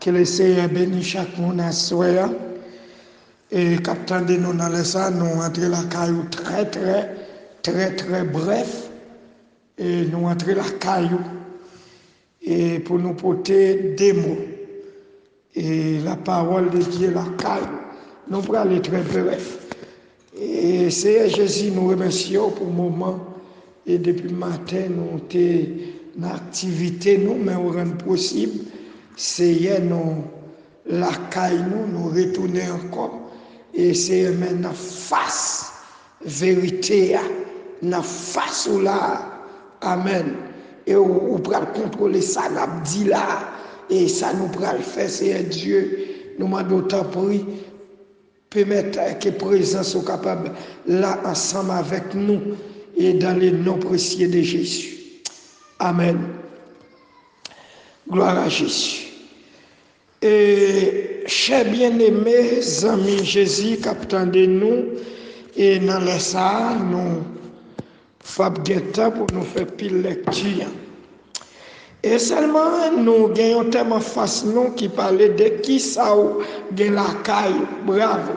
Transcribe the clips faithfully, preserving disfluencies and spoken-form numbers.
Ke le Seyè beni chak moun aswè a. E k ap tande nou nan lè sa, nou antre lakay ou trè, trè, trè, trè brèf. E nou antre lakay ou. E pou nou pote de mo. E la parole de Dieu lakay ou. Nou prale trè brèf. E Seyè Jezi, nou remèsye w pou moman. E depi maten, nou te nan aktivite nou, men ou rann posib. Seyè, nou lakay nou, nou retounen ankò. E Seyè, men nan fas verite a, nan fas ou la a. Amèn. E ou, ou pral kontwole sa n ap di la a, e sa nou pral fè, Seyè Dye. Nou mande w, tanpri, pèmèt ke prezans ou kapab la ansanm avèk nou, e dans le nom précieux de Jésus. Amèn. Gloire à Jésus. E chè byeneme, zanmi Jezi k ap tande nou, e nan lè sa a, nou p ap gen tan pou nou fè pil lèkti an. E sèlman, nou gen yon tèm anfas nou ki pale de kisa w gen lakay ou. Bravo!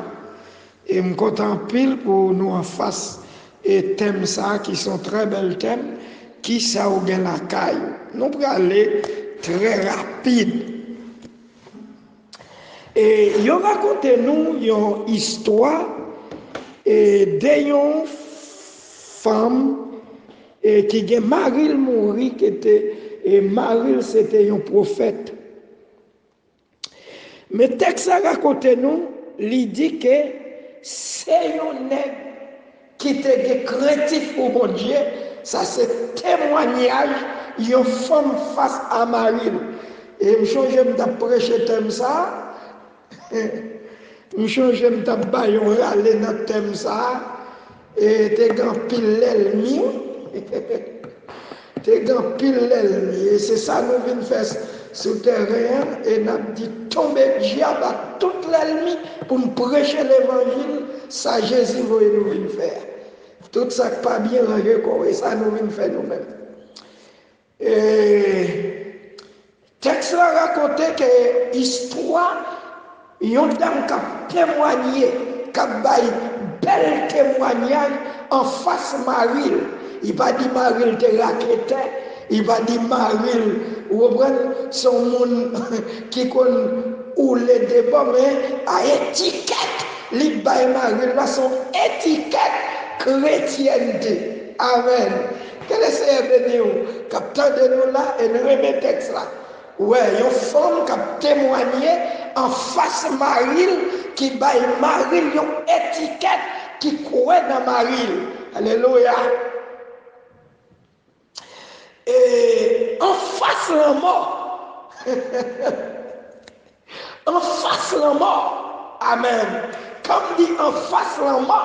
E m kontan anpil pou nou anfas e tèm sa a ki se yon trè bèl tèm, kisa w gen lakay ou. Nou prale trè rapid. E yo rakonte nou yon istwa, e, de yon fanm, e, ki gen mari l mouri, ki te, e mari l se te yon pwofèt. Men tèks la rakonte nou, li di ke se yon nèg ki te gen krentif pou Bondye, sa se temwanyaj yon fanm fas a mari l. E m chonje m t ap preche tèm sa a, m chonje m t ap bay yon rale nan tèm sa a, e te gen anpil lènmi, wi. Te gen anpil lènmi, e se sa nou vin fè s-, sou tèren an, e n ap di tonbe dyab ak tout lènmi pou n preche levanjil, sa Jezi voye nou vin fè a. Tout sa k pa byen ranje kò w, e sa nou vin fè nou menm. E tèks la rakonte ke istwa yon dam k ap temwanye, k ap bay bèl temwanyaj anfas mari l. Li pa di mari l te raketè, li pa di mari l, ou konprann, se yon moun ki konn woule de bò, men a etikèt li bay mari l la, se yon etikèt kretyènte. Amèn. Ke le Seyè beni w k ap tande nou la e n renmen tèks la. Wè, yon fanm k ap temwanye anfas mari l, ki bay mari l yon etikèt, ki kwè nan mari l. Alelouya! E anfas lanmò, anfas lanmò. Amèn. Kan m di anfas lanmò,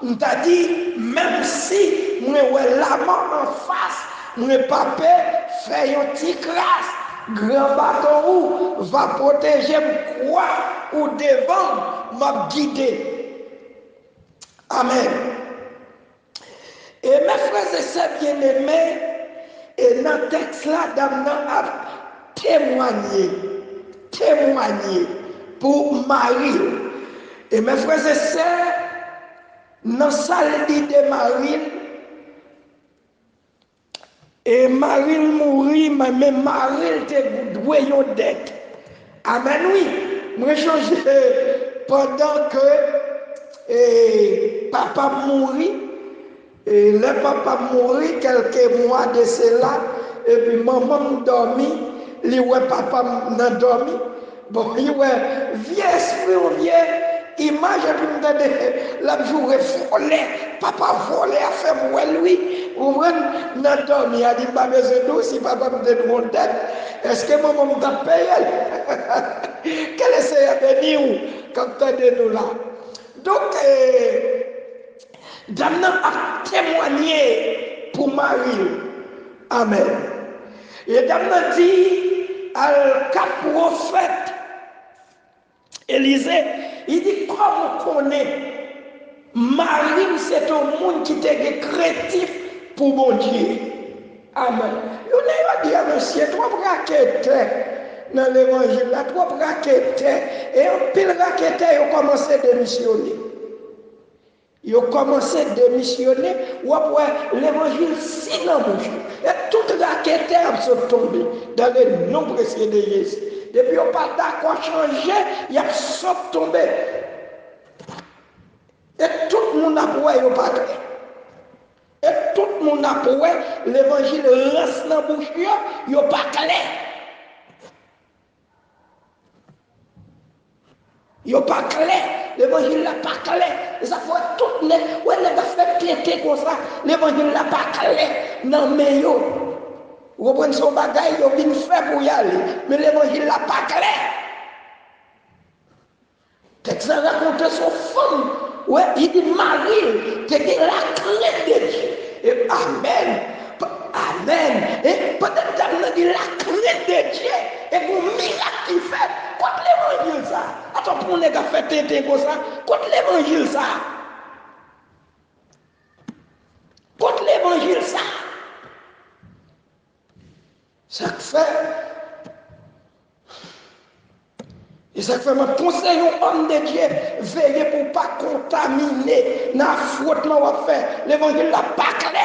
m ta di, menm si mwen wè lanmò anfas, mwen pa pè, fè yon ti kras. Gran baton ou va pwoteje m, kwa ou devan m, m ap gide. Amèn. E mes frères et sœurs bien-aimés, e nan tèks la, dam nan ap temwanye, temwanye pou mari l. E mes frères et sœurs, nan sa l di de mari l, e mari l mouri, men, men mari l te dwe yon dèt. Amèn, wi. Mwen chonje pandan ke, e, papa m mouri, e, lè papa m mouri, kèlke mwa de sela, epi manman m dòmi, li wè papa m nan dòmi. Bon, li wè vye espri, yon vye imaj, epi m tande l ap joure, vòlè, papa vòlè a fè m wè l, wi. Ou konprann? Nan dòmi a, di m pa bezwen di w si papa m te dwe yon dèt, èske manman m t ap peye l? Ke le Seyè beni w k ap tande nou la. Donk, e, dam nan ap temwanye pou mari l. Amèn. E dam nan di al ka pwofèt Elize, li di, kòman w konnen mari m se te yon moun ki te gen krentif pou Bondye? Amèn. Youn nan yo di, a, mesye twòp raketè. nan levanjil la, twòp raketè, e anpil raketè yo kòmanse demisyone. Yo kòmanse demisyone, w ap wè levanjil si nan bouch yo. E tout raketè ap sot tonbe, dans le nom précieux de Jésus. Depi yo pa dakò chanje, y ap sot tonbe. E tout moun ap wè yo pa klè. E tout moun ap wè levanjil rans nan bouch yo, yo pa klè. Yo pa klè. Levanjil la pa klè. E sa fè w wè tout nèg, wè nèg ap fè tenten konsa. Levanjil la pa klè nan men yo. Ou konprann, se yon bagay yo vin fè pou y ale. Men levanjil la pa klè. Tèks la rakonte sou fanm, wè, li di mari l te gen lakrent de Dye. E, amèn. P-, amèn. E, pandan dam nan gen lakrent de Dye, e gon mirak ki fèt. Kot levanjil sa? Atò, pou yon nèg ap fè tenten konsa, kot levanjil sa? Kot levanjil sa? Sa k fè, e sa k fè m ap konseye w, òm de Dye, veye pou w pa kontamine nan afwontman w ap fè. Levanjil la pa klè.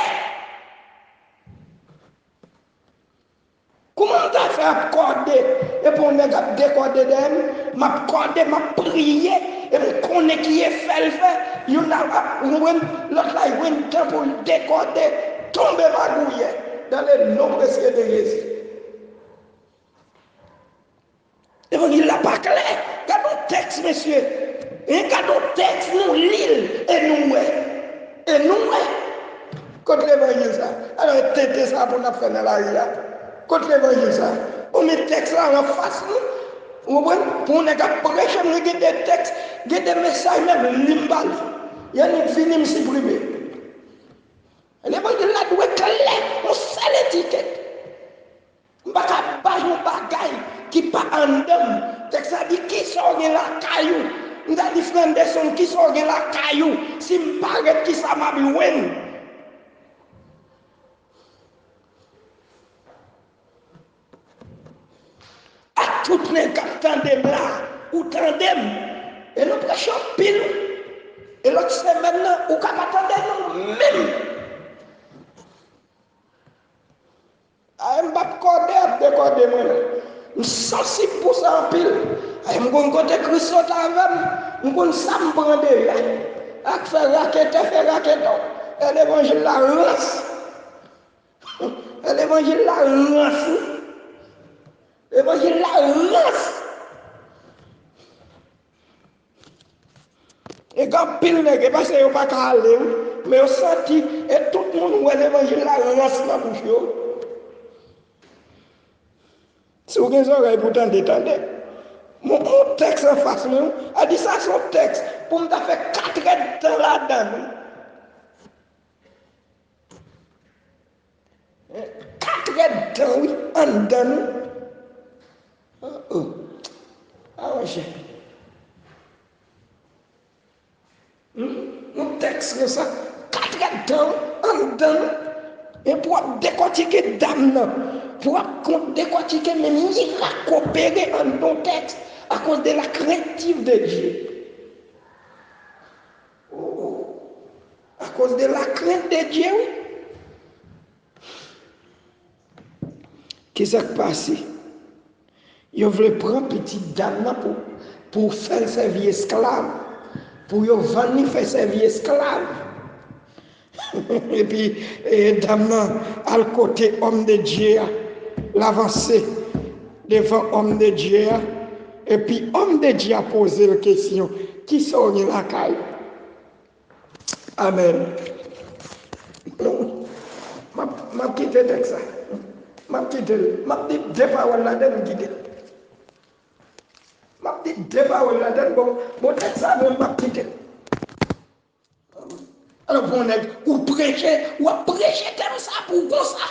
Kouman m ta fè ap kòde, epi yon nèg ap dekòde dèyè m, m ap kòde, m ap priye, e m konnen ki efè l fè, youn ap, ap, ou konprann, lòt la jwenn tan pou l dekòde, tonbe magouyè, dans le nom précieux de Jésus. Levanjil la pa klè. Gade yon tèks, mesye. Hein, gade yon tèks, nou li l, e nou wè. E nou wè. Kot levanjil sa? Alò, e tenten sa pou n ap fè nan lari a. Kot levanjil sa? Ou met tèks la anfas nou. Ou konprann? Pou yon nèg ap preche, mwen gen de tèks, gen de mesaj menm, li m pa li. Y annik fini, m siprime. Levanjil la dwe klè, yon sèl etikèt. M pa ka bay yon bagay ki pa anndan m. Tèks la di, kisa w gen lakay ou? M ta di, frè Anderson, kisa w gen lakay ou? Si m parèt, kisa m ap jwenn? Ak tout nèg k ap tande m la, ou tande m. E nou preche anpil, wi. E lòt semèn nan, ou ka pa tande nou menm. Ay, m p ap kòde ap dekòde mwen, non. M sansib pou sa anpil. Ay, m konn kote Kris sot avè m. M konn sa m pran deja. Ak fè raketè, fè raketò. E levanjil la rans. E levanjil la rans, wi. Levanjil la rans. E gen anpil nèg, e pa se yo pa ka ale, wi, men yo santi, e tout moun wè levanjil la rans nan bouch yo. Si w gen zòrèy pou tande, tande. Mon, mon tèks anfas mwen, wi. A di sa se yon tèks pou m ta fè katrèdtan ladan l, wi. Katrèdtan, wi, anndan nou. Oh, oh. Ah, monchè. Hmm? Yon tèks konsa, katrèdtan, wi, anndan nou. E pou w ap dekòtike dam nan, pou w ap kon-, dekòtike men mirak k opere anndan yon tèks, à cause de la crainte de Dieu. Oh, oh. À cause de la crainte de Dieu, wi. Kisa k pase? Yo vle pran pitit dam nan pou, pou fè l sèvi esklav. Pou yo vann li fè sèvi esklav. Epi, e, dam nan al kote òm de Dye a. L avanse devan òm de Dye a. Epi òm de Dye a poze l kesyon, kisa w gen lakay ou? Amèn. M ap, m ap kite tèks la. M ap kite l. M ap di de pawòl ladan l, m kite l. M ap di de pawòl ladan l, bon, bon, tèks la, men m ap kite l. Alò, pou yon nèg, ou preche, w ap preche tèm sa pou w konsa.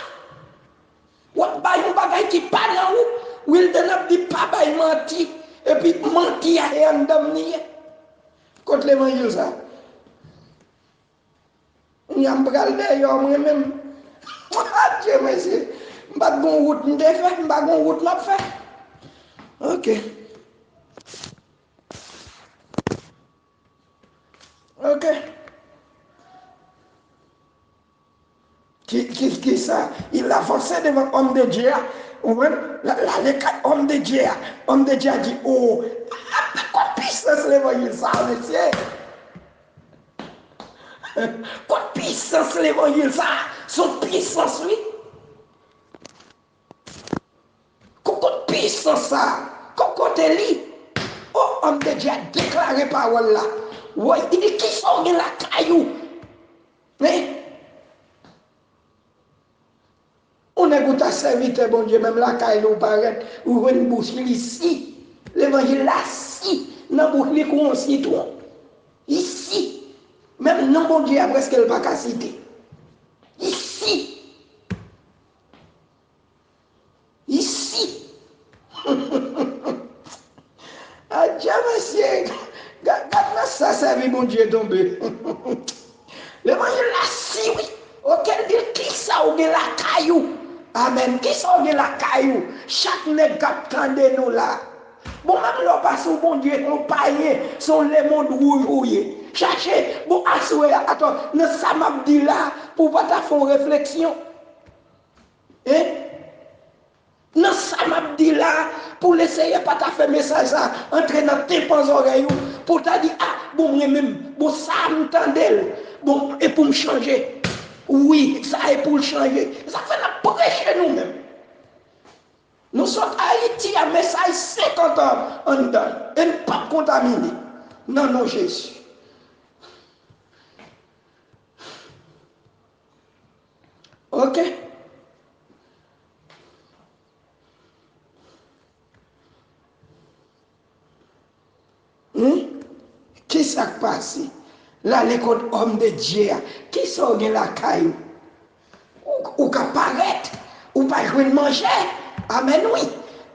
W ap bay yon bagay ki pa nan ou. Wilden ap di pa bay manti. Epi manti a e anndan m li ye. Kot levanjil sa? Kounye a m pral dèyè mwen menm. Adye mesye. M pa t gon wout m te fè, m pa gon wout m ap fè. Ok. Ok. Ki, ki, ki sa? Il avanse devan òm de Dye a. Ou konprann? La, la, le kat òm de Dye a. Òm de Dye a di, o, a, a, kot pisans levanjil sa, mesye? Kot pisans levanjil sa? Se yon pisans, wi. Kot, kot pisans sa? Kot, kote li? O, òm de Dye a deklare pawòl la. Woy, li di, kisa w gen lakay ou? Hein? Yon nèg ou ta sèvitè Bondye, menm lakay li ou parèt, ou jwenn bouch li si. Levanjil la si. Nan bouch li kou yon sitwon. Li si. Menm non Bondye a prèske l pa ka site. Li si. Isi. Adje mesye, gad, gad nan sa sèvi Bondye tonbe. Levanjil la si wi. Oke, l di l, kisa w gen lakay ou? Amèn. Kisa w gen lakay ou? Chak nèg k ap tande nou la. Bon, menm lè w pa sou Bondye, se yon payen, se yon lemonn wouj ou ye. Chache, bon, aswè a, atò, nan sa m ap di la, pou w pa ta fè yon refleksyon. Hein? Nan sa m ap di la, pou Leseyè pa ta fè mesaj sa antre nan tenpan zòrèy ou, pou w ta di, a, bon, mwen menm, bon, sa a m tande l, bon, e pou m chanje. Wi, sa e pou l chanje. E sa k fè n ap preche nou menm. Nou sot Ayiti a mesaj senkant an anndan, e n p ap kontamine. Nan non Jezi. Ok. Hmm? Kisa k pase? L ale kot òm de Dye a. Kisa w gen lakay ou? Ou, ou ka parèt, ou pa jwenn manje. Amèn wi.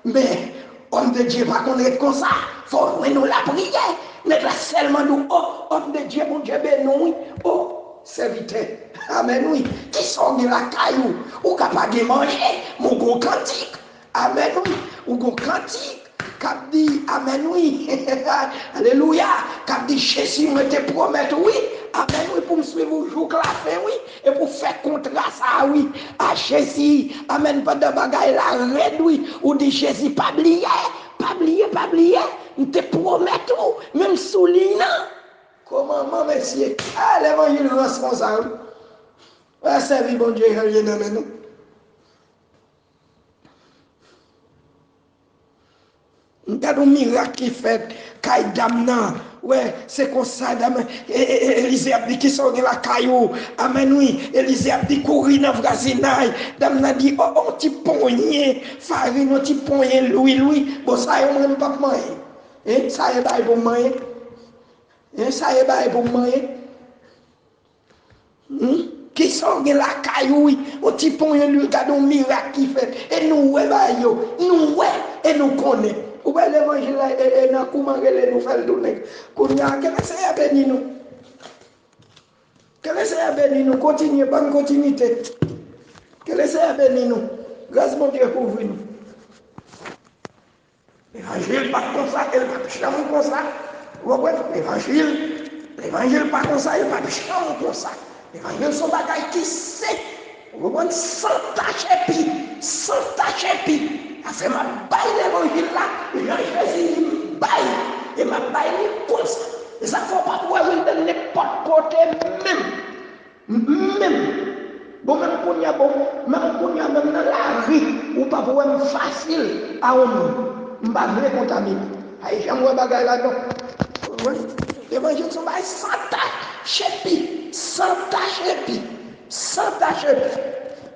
Men, òm de Dye pa konn ret konsa. Fò w jwenn yon lapriyè. Nèg la sèlman di w, o, òm de Dye, Bondye beni w wi. O, sèvitè. Amèn wi. Kisa w gen lakay ou? Ou ka pa gen manje, men w gen yon kantik. Amèn wi. Ou gen yon kantik k ap di, amèn wi. Alelouya. K ap di, Jezi, mwen te pwomèt ou wi. Amèn wi, pou m swiv ou jouk lafen wi. E pou fè kontra sa a wi. A Jezi. Amèn. Pandan bagay la rèd wi. Ou di, Jezi, pa bliye. Pa bliye, pa bliye. M te pwomèt ou. Menm sou liy nan. Kòman, mesye? A, levanjil rans konsa wi. Wè, sèvi Bondye jan l ye nan men nou. M gade yon mirak ki fèt kay dam nan. Wè, se konsa dam nan, e, e, e, Elize ap di, kisa w gen lakay ou? Amèn wi. Elize ap di, kouri nan vwazinay. Dam nan di, o, o, yon ti ponyen farin, yon ti ponyen lwil wi. Bon, sa yo mwen m p ap manyen. Hein, sa yo bay pou m manyen. Hein, sa yo bay pou m manyen. Hmm? Kisa w gen lakay ou wi? Yon ti ponyen lwil, gade yon mirak ki fèt. E nou wè bagay yo. Nou wè e nou konnen. Ou wè levanjil la, e, e nan kouman rele nou fè l tounen. Kounye a, ke Leseyè beni nou. Ke Leseyè beni nou. Kontinye, ban n kontinite. Ke Leseyè beni nou. Gras Bondye kouvri nou. Levanjil pa t konsa, e l p ap janm konsa. Ou konprann? Levanjil, levanjil pa konsa, e l p ap janm konsa. Levanjil se yon bagay ki sen. Ou konprann? San tach epi, san tach epi. Afè m ap bay levanjil la, jan Jezi di m bay, e m ap bay li konsa. E sa k fè w p ap wè Wilden nenpòt kote menm. M, m menm. Bon, menm kounye a, bon, menm kounye a, menm nan lari, ou p ap wè m fasil a yon moun. M pa vle kontamine. Ay, janm wè bagay la, non. Wi. Levanjil se yon bagay san tach epi, san tach epi, san tach epi.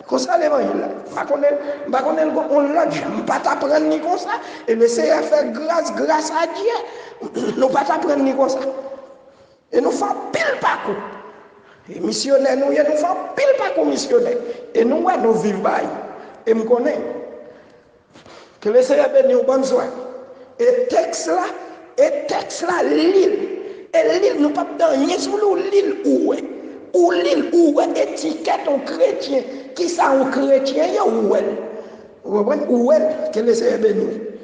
Konsa levanjil la. M pa konnen, m pa konnen l gon yon lòt jan. M pa t aprann li konsa. E Leseyè fè gras, gras a Dye. Nou pa t aprann li konsa. E nou fè anpil pakou. E misyonè nou ye, nou fè anpil pakou misyonè. E nou wè, nou viv bagay yo. E m konnen. Ke Leseyè beni w, bonswa. E tèks la, e tèks la, li l. E li l, nou p ap di anyen sou li, ou li l, ou wè. Ou li l, ou wè etikèt yon kretyen. Kisa yon kretyen ye, ou wè l. Ou konprann? Ou wè l. Ke Leseyè beni w.